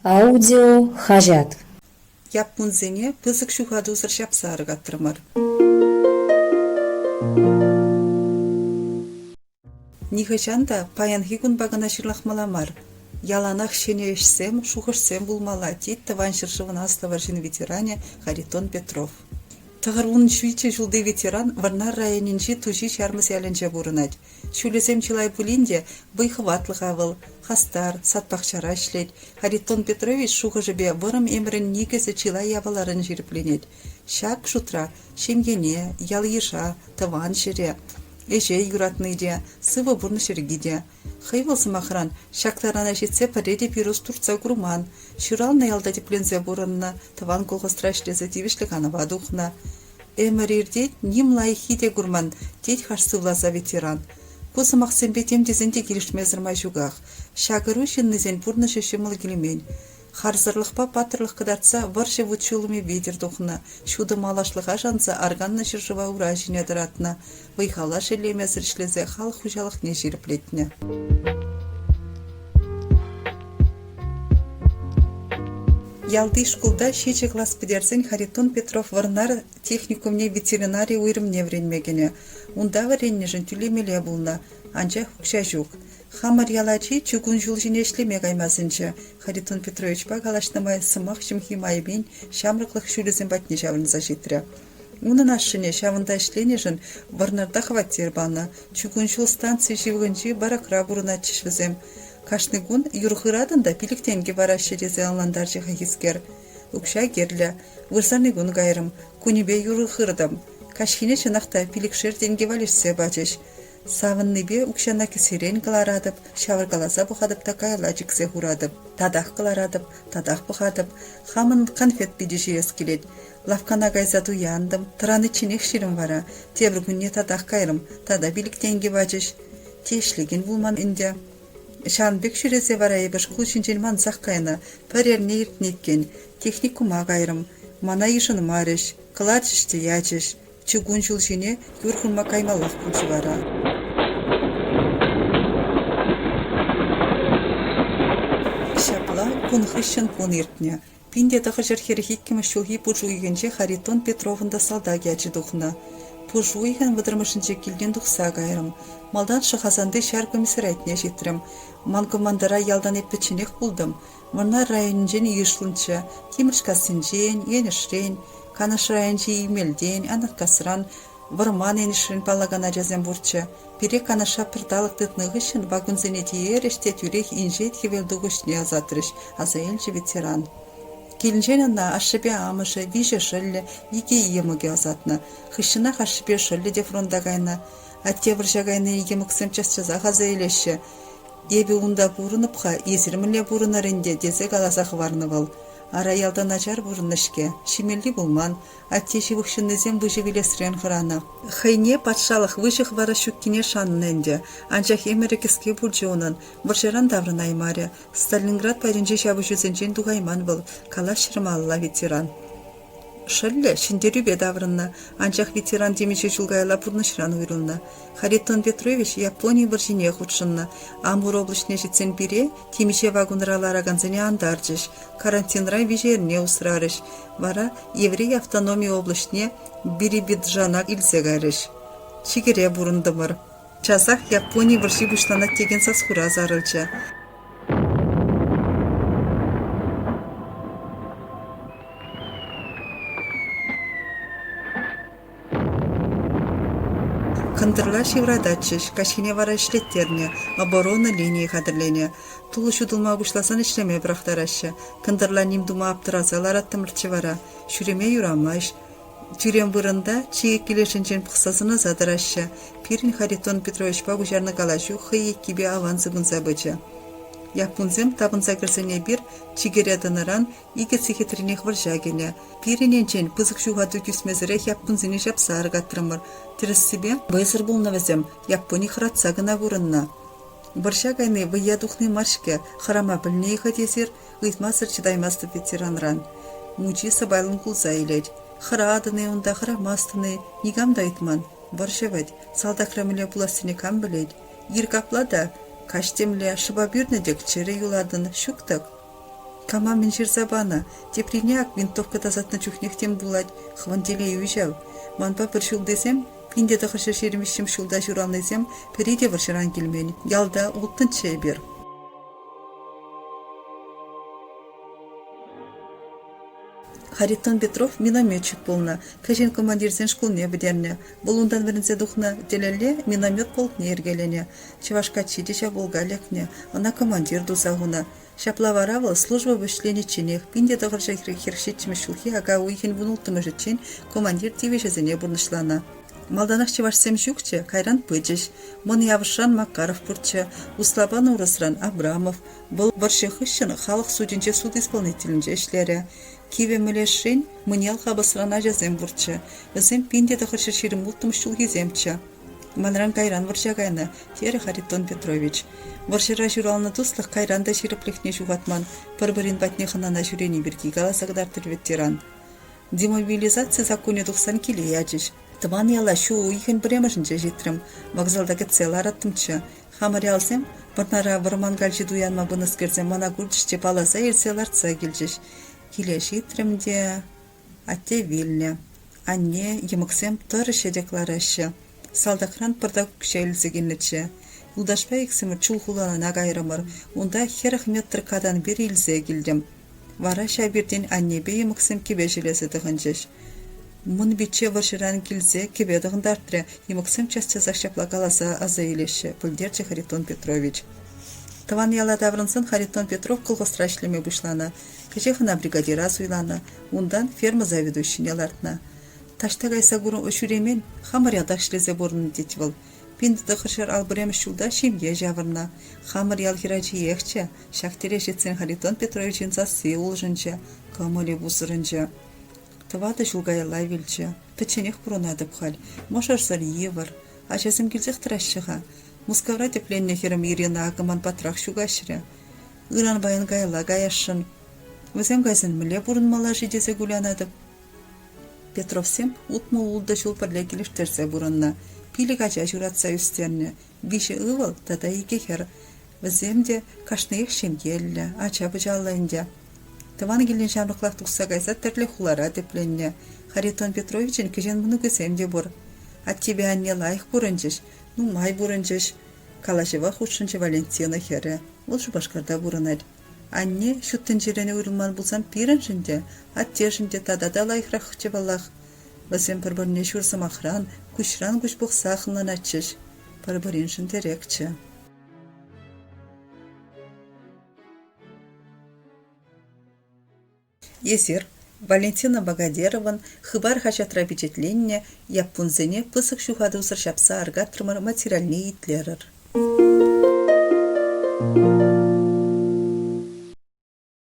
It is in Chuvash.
Аудио хаҫат. Яппунсене пысӑк ҫухатусӑр ҫапса аркатрӑмӑр. Нихӑҫан та паянхи кунпа кӑна ҫырлахмалла мар. Яланах ҫӗнӗ ӗҫсем, шухӑшсем пулмалла, тет Тӑван ҫӗршывӑн Аслӑ вӑрҫин ветеранӗ Харитон Петров. 97 ҫулти ветеран Вӑрнар районӗнчи Туҫи Ҫармӑс ялӗнче пурӑнать. Ҫулӗсем чылай пулин те вӑй-хӑватлӑ-ха вӑл, хастар, сад-пахчара ӗҫлет. Харитон Петрович шухӑшӗпе вӑрӑм ӗмӗрӗн никӗсӗ чылай япаларан ҫирӗпленет. Ҫак шутра ҫемьене, ял-йыша, тӑван ҫӗре, ӗҫе юратни те, сывӑ пурнӑҫ йӗрки те. Хӑй вӑл, сӑмахран, ҫак тарана ҫитсе пӗрре те пирус туртса курман, ҫуралнӑ ялта тӗпленсе пурӑннӑ, тӑван колхозра ӗҫлесе тивӗҫлӗ канӑва тухнӑ. Ӗмӗр иртет, ним лайӑххи те курман, тет хаш сывласа ветеран. Ку сӑмахсемпе тем тесен те килӗшмесӗр май ҫуках. Ҫак ӑру ҫыннисен пурнӑҫӗ ҫӑмӑл килмен. Харсӑрлӑхпа паттӑрлӑх кӑтартса вӑрҫӑ вут-ҫулӑмӗ витӗр тухнӑ, ҫутӑ малашлӑха шанса арканнӑ ҫӗршыва ура ҫине тӑратнӑ, вӑй-хала шеллемесӗр ӗҫлесе халӑх хуҫалӑхне ҫирӗплетнӗ. Ялти шкулта ҫичӗ класс пӗтерсен Харитон Петров Вӑрнар техникумне ветеринари уйрӑмне вӗренме кӗнӗ. Унта вӗреннӗшӗн тӳлемелле пулнӑ, анчах укҫа ҫук. Хамӑр ял ачи чукун ҫул ҫине ӗҫлеме кайма сӗнчӗ. Харитон Петровичпа калаҫнӑ май сӑмах ҫӑмхи майӗпен ҫамрӑклӑх ҫулӗсем патне ҫаврӑнса ҫитрӗ. Унӑн ашшӗне ҫавӑнта ӗҫленӗшӗн Вӑрнарта хваттер панӑ. Чукун ҫул станцийӗ ҫывӑхӗнчи баракра пурӑнатчӗҫ вӗсем. Кашни кун юр хыратӑн та 5 тенкӗ параҫҫӗ тесе ӑнлантарчӗ хайхискер. Укҫа кирлӗ. Вырсарни кун кайрӑм. Кунӗпе юр хыртӑм. Каҫхине чӑнах та пилӗкшер тенкӗ валеҫсе пачӗҫ. Савӑннипе укҫана кӗсьерен кӑларатӑп, ҫавӑркаласа пӑхатӑп та каялла чиксе хуратӑп. Татах кӑларатӑп, татах пӑхатӑп. Хамӑн канфет питӗ ҫиес килет. Лавккана кайса туянтӑм, тӑраничченех ҫирӗм вара. Тепӗр кунне татах кайрӑм, тата 5 тенкӗ пачӗҫ. Те ӗҫлекен пулман ӗнтӗ. Ҫавӑн пек ҫӳресе вара эпӗ шкул ҫинчен мансах кайнӑ. Пӗр эрне иртнӗ иккен. Техникума кайрӑм. Мана йышӑнмарӗҫ, кӑларчӗҫ те ячӗҫ. Чукун ҫул ҫине юр хырма каймаллах пулчӗ вара. Ҫапла кун хыҫҫӑн кун иртнӗ. 1942 ҫулхи пуш уйӑхӗнче Харитон Петровӑн та салтак ячӗ тухнӑ. Пуш уйӑхӗн вӑтӑрмӗшӗнче килтен тухса кайрӑм. Малтан Шӑхасанти ҫар комиссариатне ҫитрӗм. Ман командӑра ялтан эп пӗчченех пултӑм. Вӑрнар районӗнчен йышлӑнччӗ. Тимӗрҫкассинчен, Енӗшрен, Канаш районӗнчи Имельтен, Анаткасран, Вӑрман Енӗшрен паллакан ачасем пурччӗ. Пире Канаша пӗр талӑк тытнӑ хыҫҫӑн вакунсене тиерӗҫ те тӳрех инҫет хӗвелтухӑҫне ӑсатрӗҫ, аса илчӗ ветеран. Килӗнчен ӑна ашшӗпе амӑшӗ, виҫӗ шӑллӗ, икӗ йӑмӑкӗ ӑсатнӑ. Хыҫҫӑнах ашшӗпе шӑллӗ те фронта кайнӑ. Атте вӑрҫа кайнине йӑмӑксем час-часах аса илеҫҫӗ. Эпӗ унта пурӑнӑп-ха, эсир мӗнле пурӑнӑр ӗнтӗ, тесе каласа хӑварнӑ вӑл. Ара, ялта начар пурӑннӑ-ҫке, ҫимелли пулман, атте ҫывӑх ҫыннисем выҫӑ вилесрен хӑранӑ. Хӑйне патшалӑх выҫӑ хӑварас ҫуккине шаннӑ ӗнтӗ, анчах ӗмӗрӗ кӗске пулчӗ унӑн, вӑрҫӑран таврӑнаймарӗ. Сталинград патӗнчи ҫапӑҫусенчен тухайман вӑл, калаҫрӗ малалла ветеран. Шӑллӗ ҫӗнтерӳпе таврӑннӑ, анчах ветеран темиҫе ҫул каялла пурнӑҫран уйрӑлнӑ. Харитон Петрович Япони вӑрҫине хутшӑннӑ. Амур облаҫне ҫитсен пире, темиҫе вакунра ларакансене антарчӗҫ, карантинра виҫӗ эрне усрарӗҫ. Вара Еврей автономи облаҫне Бирибиджана илсе кайрӗҫ. Чикӗре пурӑнтӑмӑр. Часах Япони вӑрҫи пуҫланать текен сас-хура сарӑлчӗ. Кӑнтӑрла ҫыврататчӗҫ, каҫхине вара ӗҫлеттернӗ, оборона линийӗ хатӗрленӗ. Тулӑ ҫутӑлма пуҫласан ӗҫлеме пӑрахтараҫҫӗ. Кӑнтӑрла ним тума аптӑраса лараттӑмӑрччӗ вара. Ҫӳреме юрамасть. Тӳрем вырӑнта чие килӗшӗнчен пӑхса сӑнаса тӑраҫҫӗ. Пирӗн Харитон Петровичпа пуҫарнӑ калаҫу хӑй еккипе аван сыпӑнса пычӗ. Яппунсем тапӑнса кӗрсен эпир, чикӗре тӑнӑран, икӗ сехетренех вӑрҫа кӗнӗ. Пирӗн енчен пысӑк ҫухату тӳсмесӗрех яппунсене ҫапса аркатрӑмӑр. Тӗрӗссипе, вӑйсӑр пулнӑ вӗсем, Яппуни хӑратса кӑна пурӑннӑ. Вӑрҫа кайни вӑййа тухни мар-ҫке, хӑрама пӗлнӗ-и-ха тесер, ыйтмасӑр чӑтаймастӑп ветеранран. Мучи сӑпайлӑн кулса илет. Хӑратӑн-и унта, хӑрамастӑн-и, никам та ыйтман. Вӑрҫӑ вӗт, салтакра мӗнле пулассине кам пӗлет. Ир капла та, каҫ темле, шӑпа пӳрнӗ-тӗк чӗрӗ юлатӑн, ҫук-тӑк. Кама мӗн ҫырса панӑ? Теприне ак винтовка тасатнӑ чухнех тем пулать, хӑвӑн телейӳ ҫав. Манпа пӗр ҫултисем, 1923 ҫулта ҫуралнисем, пӗри те вӑрҫӑран килмен. Ялта улттӑнччӗ эпир. Харитон Петров минометчик пулнӑ, кӗҫӗн командирсен шкулне пӗтернӗ. Вӑл унтан вӗренсе тухнӑ тӗлелле миномет полкне йӗркеленӗ. Чӑваш каччи те ҫав полка лекнӗ, ӑна командир туса хунӑ. Ҫапла вара вӑл служба вӗҫленичченех 1947 ҫулхи ака уйӑхӗн вунулттӑмӗшӗччен командир тивӗҫӗсене пурнӑҫланӑ. Малтанах чӑвашсем ҫукчӗ, кайран пычӗҫ. Мӑн Явӑшран Макаров пурччӗ, Услапа Нурӑсран Абрамов. Вӑл вӑрҫӑ хыҫҫӑн халӑх судӗнче суд исполнителӗнче ӗҫлерӗ. Кивӗ Мӗлешрен Мӑньял Хапӑсран ачасем пурччӗ. Вӗсем 1926 ҫулхисемччӗ. Манран кайран вӑрҫа кайнӑ, терӗ Харитон Петрович. Вӑрҫӑра ҫуралнӑ туслӑх кайран та ҫирӗплӗхне ҫухатман, пӗр-пӗрин патне хӑнана ҫӳрени пирки каласа кӑтартрӗ ветеран. Демобилизаци саккунӗ тухсан киле ячӗҫ. Тӑван яла ҫу уйӑхӗн пӗрремӗшӗнче ҫитрӗм. Вокзалта кӗтсе лараттӑмччӗ. Хамӑр ялсем, Вӑрнара вӑрман калчи туянма пынӑскерсем, мана курчӗҫ те палласа илсе лартса килчӗҫ. Киле ҫитрӗм те... Атте вилнӗ. Анне, йӑмӑксем тӑрӑ ҫӗтӗк лараҫҫӗ. Салтакран пӑртак укҫа илсе килнӗччӗ. Юлташпа иксӗмӗр Чулхулана кайрӑмӑр. Унта 40 метр катан пир илсе килтӗм. Вара ҫав пиртен аннепе йӑмӑксем кӗпе ҫӗлесе тӑхӑнчӗҫ. Мӑн пичче вӑрҫӑран килсе кӗпе тӑхӑнтартрӗ, йӑмӑксем час-часах ҫапла каласа аса илеҫҫӗ, пӗлтерчӗ Харитон Петрович. Тӑван яла таврӑнсан Харитон Петров колхозра ӗҫлеме пуҫланӑ. Кӗҫех ӑна бригадира суйланӑ, унтан ферма заведующине лартнӑ. Таҫта кайса ҫӳремен, хамӑр ялтах ӗҫлесе пурӑннӑ, тет вӑл. 1951 ҫулта ҫемье ҫавӑрнӑ. Хамӑр ял хӗрачиехчӗ. Ҫак тӗле ҫитсен Харитон Петровичӑн сасси улшӑнчӗ, кӑмӑлӗ пусӑрӑнчӗ. Тӑватӑ ҫул каялла вилчӗ. Пӗчченех пурӑнатӑп халь. Мӑшӑрсӑр йывӑр. Ачасем килсех тӑраҫҫӗ-ха. Мускавра тӗпленнӗ хӗрӗм Ирина акӑ ман патрах ҫу каҫрӗ. Ыран-паян каялла каясшӑн. Вӗсем кайсан мӗнле пурӑнмалла-ши тесе кулянатӑп. Петровсем 66 ҫул пӗрле килӗштерсе пурӑннӑ, пилӗк ача ҫуратса ӳстернӗ, виҫӗ ывӑл тата икӗ хӗр. Вӗсем те кашниех ҫемьеллӗ, ача-пӑчаллӑ ӗнтӗ. Тӑван килтен ҫамрӑклах тухса кайса тӗрлӗ хулара тӗпленнӗ. Харитон Петровичӑн кӗҫӗн мӑнукӗсем те пур. Аттепе анне лайӑх пурӑнчӗҫ, нумай пурӑнчӗҫ, калаҫӑва хутшӑнчӗ Валентина хӗрӗ. Вӑл Шупашкарта пурӑнать. Анне ҫут тӗнчерен уйрӑлман пулсан пирӗншӗн те, аттешӗн те тата та лайӑхрахчӗ паллах. Вӗсем пӗр-пӗрне ҫур сӑмахран, куҫран куҫ пӑхсах ӑнланатчӗҫ, пӗр-пӗриншӗн тӗрекчӗ. Эсир Валентина Багадеровӑн «Хыпар» хаҫатра пичетленнӗ «Яппунсене пысӑк ҫухатусӑр ҫапса аркатрӑмӑр» материалне итлерӗр.